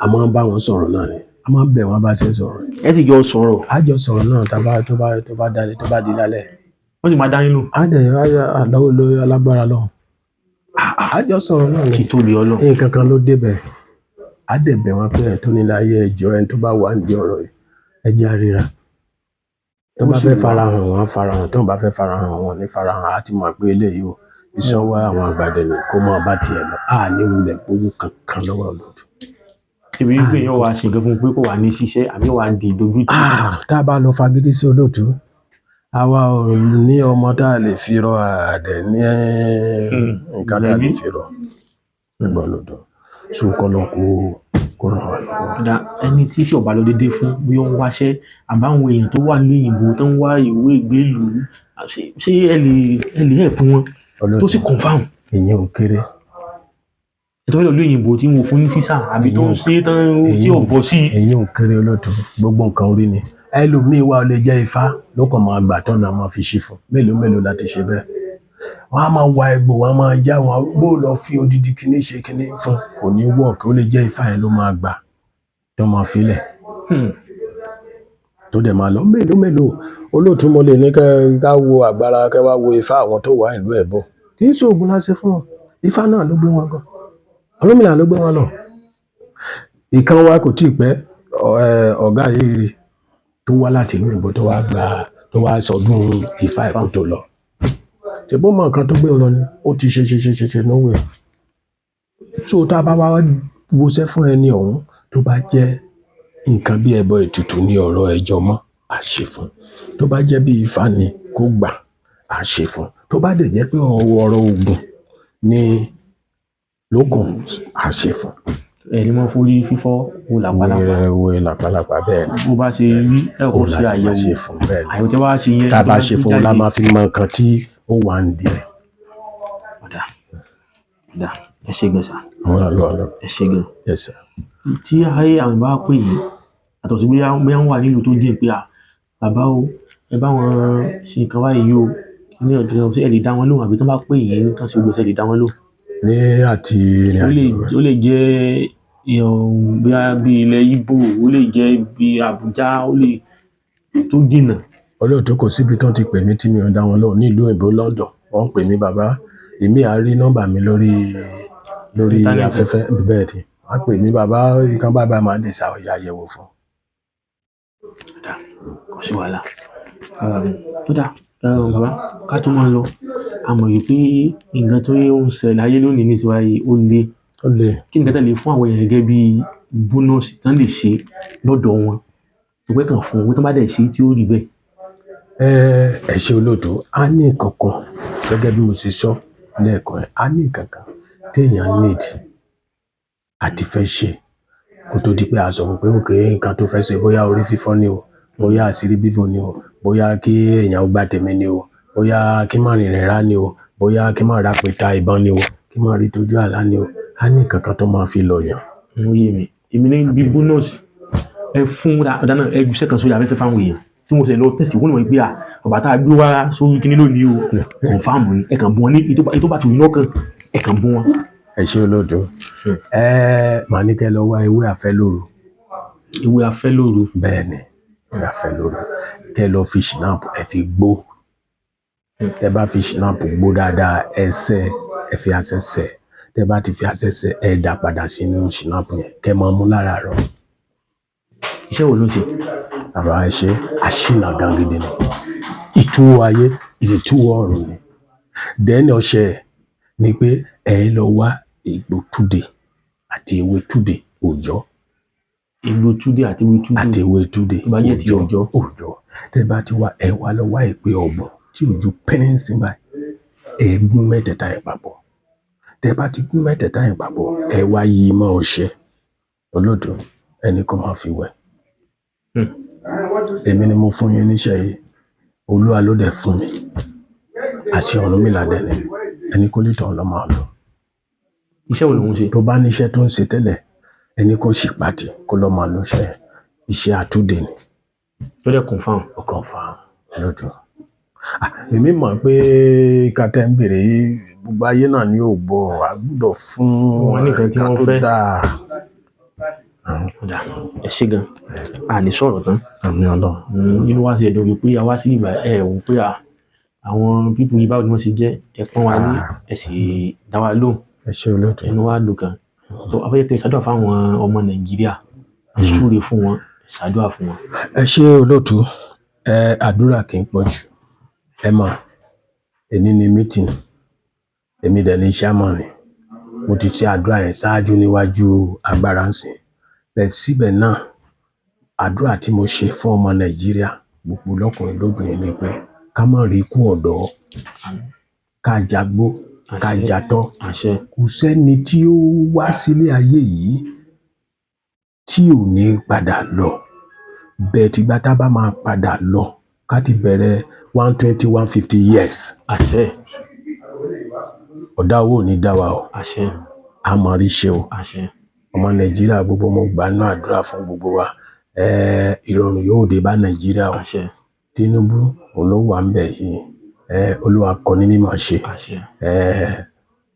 A máa ń bá wọn sọ̀rọ̀ náà ni. A máa ń bẹ̀ wọ́n bá ṣe ń sọ̀rọ̀. Ẹ sì jọ sọ̀rọ̀? A jọ sọ̀rọ̀ náà. Tá a bá tó bá dalẹ̀, tó bá di lálẹ́. Wọ́n sì máa dá yín lò? Á dẹ̀ lọ́wọ́ lórí alágbára lọ́hùn. A jọ sọ̀rọ̀ náà ni. Kí tóbi Ọlọ́run. Nǹkan kan ló débẹ̀. Á dẹ̀ bẹ̀ wọ́n pé ẹ̀ tó nílé ayé, ẹjọ́, ẹni tó bá wà nídìí ọ̀rọ̀ yìí, ẹ jẹ́ á ríra. Tó bá Ó sì fẹ́ wà. farahàn, wọ́n á farahàn. Tó bá fẹ́ farahàn, wọn ò ní farahàn. Á ti mọ̀ pé eléyìí o, ìṣọwọ́ àwọn àgbàdẹ ni, kó máa bá tiẹ̀ lọ. A ní wulẹ̀ gbowó kankan lọ́wọ́ olóòtú. Ibi wípé èèyàn wá ṣe nǹkan fún un pé kò wà ní ṣiṣẹ́ àbí wà di ìdójútì. Ah, tá a bá lọ fagídí sí olóòtú, àwa ò ní ọmọ tá a lè fi rọ àdẹ ní nǹkan tá a lè Lẹ́bí. fi rọ nígbà olóòtú so kọ́ lọ kó ràn wá lọ́wọ́. Ọ̀dà, ẹni tí iṣẹ́ ò bá lọ déédéé fún, bí ó ń wáṣẹ́, àbáwọn èèyàn tó wà ní òyìnbó tó ń wá ìwé ìgbélùú, ṣé ẹ lè help wọn tó sì Olóòtú, confirm? ìyẹn ò kéré. Ẹ tó fẹ́ lọ ìlú òyìnbó tí mo fún ní visa àbí tó ń ṣe tán tí ò bọ́ sí. Èyí ò kéré olóòtú, gbogbo nǹkan orí ni. Ẹlòmíín wà, ó lè jẹ́ ifá ló kàn máa gbà tọ́nà máa fi ṣí fún. Mélòó mélòó láti ṣe bẹ́ẹ̀, wọ́n á máa wa egbò, wọ́n á máa já wọn bó lọ fi odidi kíní ṣe kíní fún, kò ní work. Ó lè jẹ́ ifá yẹn ló máa gbà tó máa filẹ̀ tó dẹ̀ máa lọ. Mélòó mélòó olóòtú, mo lè ní kẹ́ ká wo àgbára, kẹ́ wá wo ifá àwọn tó wà ìlú ẹ̀ bọ̀. Kì í ṣoògùn láṣẹ fún wọn, ifá náà ló gbé wọn gan, Ọ̀rúnmìlà ló gbé wọn lọ. Ìkan wa kò tí ì pẹ́, ọ̀gá yìí rí tó wá láti ìlú òyìnbó, tó wá gba, tó wá sọdún ifá ẹ̀ kó tó lọ. Ṣèbó mọ nǹkan tó gbé wọn lọ ni ó ti ṣe ṣe ṣe ṣe ṣe náwó ẹ̀. Tó tá a bá wá wọṣẹ́ fún ẹni ọ̀hún, tó bá jẹ́ nǹkan bí ẹbọ ètùtù ní ọ̀rọ̀ ẹjọ́ mọ́, á ṣe fún. Tó bá jẹ́ bí Ifá ni kó gbà, á ṣe fún. Tó bá dẹ̀ jẹ́ pé ọ̀rọ̀ oògùn ni lókun, á ṣe fún. Ẹ ní mọ́ fórí fífọ́ wo làpálàpá. Wo làpálàpá, bẹ́ẹ̀ ni. Bó bá ṣe rí ẹ kò Òun ṣe la ṣe máa àyẹ̀wò. ṣe fún, bẹ́ẹ̀ ni. Àyẹ̀wò tí wọ́n bá ṣe yẹn Tá a tó bá bá ṣe tún fún un la jáde. máa fi mọ nǹkan tí ó wà nídìí ẹ̀. Ó dáa, ó dáa, ẹ ṣé gan sir. Àwọn àlọ́. Ẹ ṣé gan. Yes sir. Tí ayé àwọn bá pè yín, àtọ̀ sí bóyá wọ́n wà nílùú tó jìn pé à bàbá o, ẹ bá wọn ṣe nǹkan báyìí o, ní ọ̀dọ̀ ṣé ẹ lè dá wọn lóhùn, àbí tí wọ́n bá pè yín tán sí gbogbo, ṣé ẹ lè dá wọn lóhùn? Ní àti ìrìn Ó lè àjò ó lè jẹ́ bóyá bí ilẹ̀ Íbò, ó lè jẹ́ bí Àbújá, ó lè tó jìnnà. Olóòtú, kò síbi tó ti pè mí tí mi ò dá wọn lóhùn. Nílùú òyìnbó, London, wọ́n pè mí, bàbá èmi à rí nọ́mbà mi lórí Íńtánẹ́ẹ̀tì. afẹ́fẹ́. Bẹ́ẹ̀ ni, wọ́n pè mí, bàbá nǹkan bàbá máa dé ṣàyẹ̀wò fún. Ó dáa, kò sí wàhálà. Ó dáa, bàbá, ká tó máa lọ, a mọ̀ wípé nǹkan tó ń ṣẹlẹ̀ láyé lónìí ní ìsìn ó le. Ó le. Kí ni nǹkan tẹ́ lè fún àwọn èèyàn gẹ́gẹ́ bí bonus tán lè ṣe lọ́dọ̀ wọn, tó pé kàn fún wọn tó bá dẹ̀ ṣe tí ó rí bẹ́ẹ̀? Ẹ ṣe olóòtú, a ní nǹkan kan gẹ́gẹ́ bí mo ṣe sọ lẹ́ẹ̀kan yẹn, a ní nǹkan kan téèyàn need àti fẹ́ ṣe kó tó di pé a sọ fún pé okay, nǹkan tó fẹ́ ṣe, bóyá orí fífọ́ ni o, bóyá àṣírí bíbò ni o, bóyá kí èèyàn gba tèmi ni o, bóyá kí má rìnrìn rá ni o, bóyá kí má rápẹta ìbọn ni o, kí má rí tójú àlá ni o, a ní nǹkan kan tó máa fi lọ yàn. Ó yé mi. Èmi ní bí bonus ẹ fún ọ̀dà náà, ẹ ju sẹ́kàn sórí afẹ́fẹ́ fáwọn èèyàn tí mo sì lọ tẹ̀sí wọ́n lè mọ̀ pé à bàbá tá a gbé wá sórí kíní lónìí o, confirm ni. Ẹ kàn bù wọn ní èyí tó bá ti wù lọ́kàn, ẹ kàn bù wọn. Ẹ ṣe olóòtú. Ẹ màá ní kẹ́ lọ wá ewé àfẹ́lóru. Ewé afẹ́lóru. Bẹ́ẹ̀ ni, ewé àfẹ́lóru, kẹ́ lọ fi schnapps ẹ fi gbó. Tẹ́ bá fi schnapps gbó dáadáa, ẹ sẹ́, ẹ fi àṣẹ sẹ́. Tẹ́ bá ti fi àṣẹ sẹ́, ẹ dà padà sínú schnapps yẹn, kẹ́ máa mú láràárọ̀. Iṣẹ́ wo ló ń ṣe? Bàbá, ẹ ṣe àṣìnà gan gidi ni, ìtúwò ayé, ìtúwò ọ̀run ni. Dẹ́ni ọṣẹ ẹ̀ ni pé ẹ lọ wá egbò túdè àti ewé túdè òòjọ́. Egbò túdé àti ewé túdé. Àti ewé túdè. Tó bá jẹ́ ti òòjọ́. Òòjọ́. Tẹ́ bá ti wá, ẹ wá lọ wá ìpè ọ̀bùn tí ojú pẹ́rẹ́ǹsì báyìí, ẹ gún mẹ́tẹ̀ẹ̀ta yẹn papọ̀. Tẹ́ bá ti gún mẹ́tẹ̀ẹ̀ta yẹn papọ̀, ẹ wá yí mọ́ ọṣẹ. Olóòtú, ẹnì kan máa fi wẹ̀. Èmi ni mo fún yín níṣẹ́ yìí, Olúwa ló dẹ̀ fún mi, àṣẹ Ọ̀rúnmìlà dẹ̀ ni ẹni kó lè tàn lọ́ máa lò. Iṣẹ́ wo lòun ṣe? Tó bá níṣẹ́ tó ń ṣe tẹ́lẹ̀, ẹni kó sì pàtì kó lọ́ máa lọ ṣe iṣẹ́ àtúndè ni. Tó dẹ̀ confirm. Ó kàn fà á lójú. Ah, èmi mọ̀ pé ká tẹ́ ń bèrè yìí, gbogbo ayé náà ni yóò gbọ́, a gbọ́dọ̀ fún wọn ní nǹkan tí nǹkan wọ́n tó fẹ́. dáa. Ó dáa, ẹ ṣé gan, a ní sọ̀rọ̀ tán. Àmín Ọlọ́run. Inú wa sì ẹ̀dùn wípé a wá sí ìgbà ẹ wò pé à àwọn people yìí, báwo ni wọ́n ṣe jẹ́, ẹ pọ́n wa ní, ẹ sì dá wa lóhùn. Ẹ ṣé olóòtú. Inú wa dùn gan. Tó a fẹ́ kẹ́ ẹ ṣàdúrà fáwọn ọmọ Nàìjíríà, ẹ súre fún wọn, ẹ ṣàdúrà fún wọn. Ẹ ṣé olóòtú. Ẹ àdúrà kì í pọ̀ jù. Ẹ mọ̀, èní ni meeting, èmi dẹ̀ ní chairman ni. Mo ti ṣe àdúrà yẹn ṣáájú níwájú agbára ń sìn bẹ́ẹ̀. Síbẹ̀ náà, àdúrà tí mo ṣe fún ọmọ Nàìjíríà gbogbo, lọ́kùnrin lóbìnrin, ni pé ká má rí ikú ọ̀dọ́. Àmín. Ká jagbó, ká Àṣẹ. jatọ́. Àṣẹ. Kò sẹ́ni tí ó wá sílé ayé yìí tí ò ní padà lọ bẹ́ẹ̀. Tìgbà tá a bá máa padà lọ, ká ti bẹ̀rẹ̀ 120, 150 years. Àṣẹ. Ọ̀dà owó ò ní dá wa o. Àṣẹ. A máa rí ṣe o. Àṣẹ. Ọmọ Nàìjíríà gbogbo, mo gbà náà àdúrà fún gbogbo wa, ìrọ̀rùn yóò dé bá Nàìjíríà o. Àṣẹ. Tinubu òun ló wà ń bẹ̀ yìí, Olúwa kọ́ ní mímọ̀ ṣe. Àṣẹ.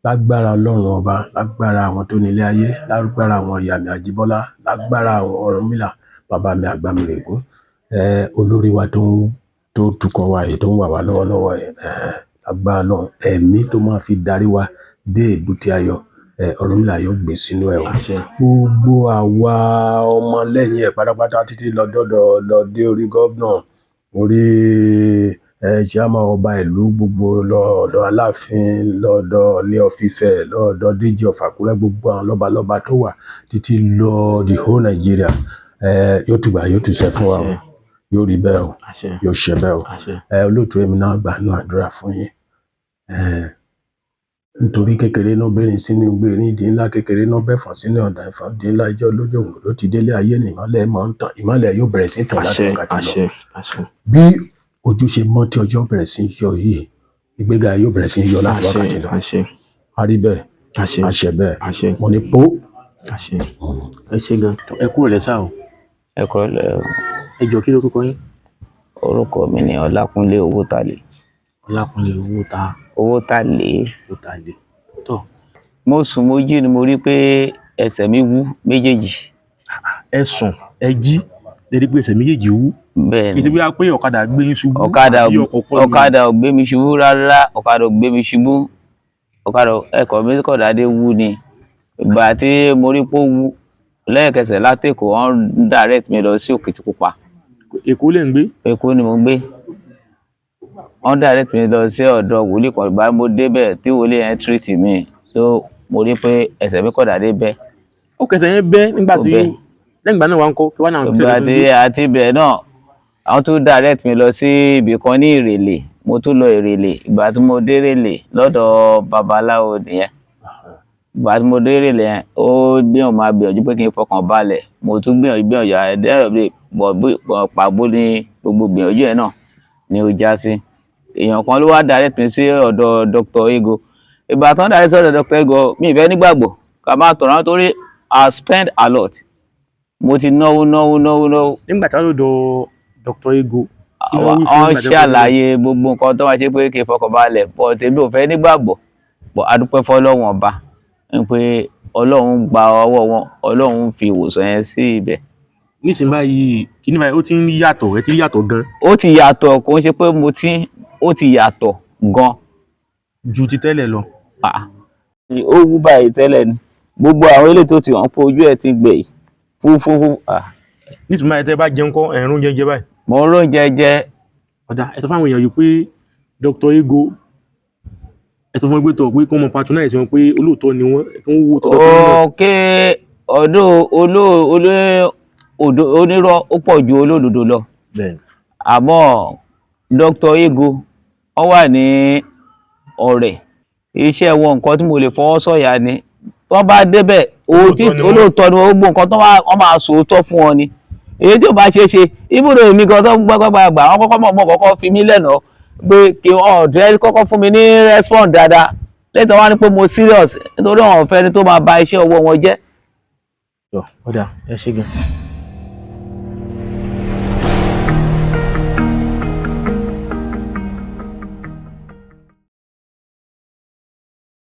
Lágbára Ọlọ́run ọba, lágbára àwọn tó nílé ayé, lágbára àwọn ìyá mi Àjíbọ́lá, lágbára àwọn Ọ̀rúnmìlà bàbá mi Àgbàmìrègún, olórí wa tó tukọ̀ wa yìí, tó ń wà wá lọ́wọ́lọ́wọ́ yìí, lágbára Ọlọ́run, ẹ̀mí tó máa fi darí wa dé èbúté ayọ̀, Ọ̀rúnmìlà yóò gbé sínú ẹ̀ o. Àṣẹ. Gbogbo àwa ọmọ lẹ́yìn ẹ̀ pátápátá, títí lọ dọ́dọ̀ lọ dé orí governor, orí chairman, ọba ìlú gbogbo, lọ́dọ̀ Aláàfin, lọ́dọ̀ ní ọ̀fífẹ́, lọ́dọ̀ Déjì of Àkúrẹ́, gbogbo àwọn lọ́balọ́ba tó wà, títí lọ the whole Nigeria, yóò tùgbà yóò tùṣẹ́ fún wa o. Àṣẹ. Yóò rí bẹ́ẹ̀ o. Àṣẹ. Yóò ṣe bẹ́ẹ̀ o. Àṣẹ. Ẹ olóòtú, èmi náà gbà nú àdúrà fún yín. Ẹ nítorí kékeré náà bẹ̀rẹ̀ sínú gbẹ̀rín ìdí ńlá, kékeré náà bẹ̀fọ̀n sínú ọ̀dà ìfọ̀n ìdí ńlá. Ìjọ lójú òun ló ti délé ayé ní ìmọ́lẹ̀ mọ́ ń tàn. Ìmọ́lẹ̀ yóò bẹ̀rẹ̀ sí tàn láti Àṣẹ. wákàtí lọ. Àṣẹ, àṣẹ. Bí ojú ṣe mọ́ tí ọjọ́ bẹ̀rẹ̀ sí yọ yìí, ìgbéga yóò bẹ̀rẹ̀ sí yọ láti Àṣẹ. wákàtí lọ. Àṣẹ. A rí bẹ́ẹ̀. Àṣẹ. Àṣẹ bẹ́ẹ̀. Àṣẹ. Mo ní pó. Àṣẹ. Ẹ ṣé gan. Ẹ kúrò lẹ́sà o. Ẹ kúrò lẹ́ o. Ẹ jọ̀ọ́, kí lórúkọ yín? Orúkọ mi ni Ọlákúnlé Owótalè. Ọlákúnlé Owóta. Owótalè. Owótalè tó. Mo sùn, mo jí ni mo rí pé ẹsẹ̀ mi wú méjèèjì. Ẹ sùn, ẹ jí, lè rí pé ẹsẹ̀ méjèèjì wú? Bẹ́ẹ̀ Kì í ṣe ni. bí wá pé ọ̀kadà gbé yín ṣubú Ọ̀kadà àbí ọkọ̀ kọlù yín? Ọ̀kadà ò gbé mi ṣubú rárá, ọ̀kadà ò gbé mi ṣubú. Ọ̀kadà ẹ̀kọ́ mi kọ̀ dédé wú ni. Ìgbà tí mo rí pé ó wú lẹ́ẹ̀kẹsẹ̀, látÈkó wọ́n direct mi lọ sí Òkìtìpupa. Èkó lẹ̀ ń gbé? Èkó ni mo ń gbé. Wọ́n direct mi lọ sí ọ̀dọ̀ wòlíì kan. Ìgbà mo débẹ̀ tí wòlíì yẹn treat mi tó, mo rí pé ẹsẹ̀ mi kọ̀ dédé bẹ́. Ó kẹsẹ̀ yẹn bẹ́ nígbà Ó tí bẹ́. Lẹ́yìn ìgbà náà wà ń kọ́ kí wọ́n náà? Ìgbà tí àti ibẹ̀ náà, àwọn tó direct mi lọ sí ibì kan ní Ìrèlè, mo tún lọ Ìrèlè. Ìgbà tí mo dé Ìrèlè lọ́dọ̀ babaláwo nìyẹn. Ìgbà tí mo dé Ìrèlè yẹn, ó gbìyànjú, máa gbìyànjú pé kí n fọkàn balẹ̀. Mo tún gbìyànjú gbìyànjú, àdéhùn bọ̀ pàbó ní gbogbo gbìyànjú yẹn náà ni ó já sí. Èèyàn kan ló wá direct mi sí ọ̀dọ̀ Dr. Ego. Ìgbà tó ń direct sí ọ̀dọ̀ Dr. Ego, mi ì fẹ́ nígbàgbọ́ ká má tọ̀rọ̀ torí I spend a lot. Mo ti náwó náwó náwó náwó. Nígbà tí wọ́n lọ́dọ̀ Dr. Ego, kí ló wí fún Wọ́n nígbà tí wọ́n ṣàlàyé gbogbo nǹkan tó máa ṣe pé kí n fọkàn balẹ̀, but èmi ò fẹ́ nígbàgbọ́. But a dúpẹ́ fọ́lọ́run ọba ń pé Ọlọ́run gba ọwọ́ wọn, Ọlọ́run fi ìwòsàn yẹn sí ibẹ̀. Nísìnyí báyìí, kíní báyìí, ó ti ń yàtọ̀, ẹ ti ń yàtọ̀ gan? Ó ti yàtọ̀, kò ń ṣe pé mo ti, ó ti yàtọ̀ gan. Ju ti tẹ́lẹ̀ lọ? Ah. Ó wú báyìí tẹ́lẹ̀ ni. Gbogbo àwọn eléyìí tó ti hàn pé ojú ẹ̀ ti gbẹ̀ yìí fúfúfú. Ah. Nísìnyí báyìí, tẹ́ bá jẹun kọ́, ẹ̀rún jẹjẹ báyìí? Mo ń róúnjẹ jẹ. Ọ̀dà, ẹ sọ fáwọn èèyàn yìí pé Dr. Ego, ẹ sọ fún wọn pé tọ̀ pé kí wọ́n mọ patronize wọn, pé olóòótọ́ ni wọ́n, kí wọ́n wo tọ̀dọ̀ tó ń bọ̀. Òkè ọdún oló oló odò onírọ́ ó pọ̀ ju olódodo lọ. Bẹ́ẹ̀ni. Àmọ́ Dr. Ego, wọ́n wà ní Ọ̀rẹ́. Iṣẹ́ wọn, nǹkan tí mo lè fọwọ́ sọ̀yà ni, wọ́n bá débẹ̀ owó tí Olóòótọ́ ni wọ́n. Olóòótọ́ ni wọ́n. Gbogbo nǹkan tó wọ́n máa sòótọ́ fún wọn ni. Èyí tí ò bá ṣeé ṣe ibùdó èmi gan tó gbàgbàgbà, wọ́n kọ́kọ́ mọ̀ mọ́ kọ́kọ́ fi mí lẹ́nà pé kí ọ̀dẹ́ kọ́kọ́ fún mi ní respond dáadáa. Lẹ́tọ̀ wá ní pé mo serious nítorí àwọn ọ̀fẹ́ ni tó máa ba iṣẹ́ ọwọ́ wọn jẹ́. Ọ̀dà, ẹ ṣé gan.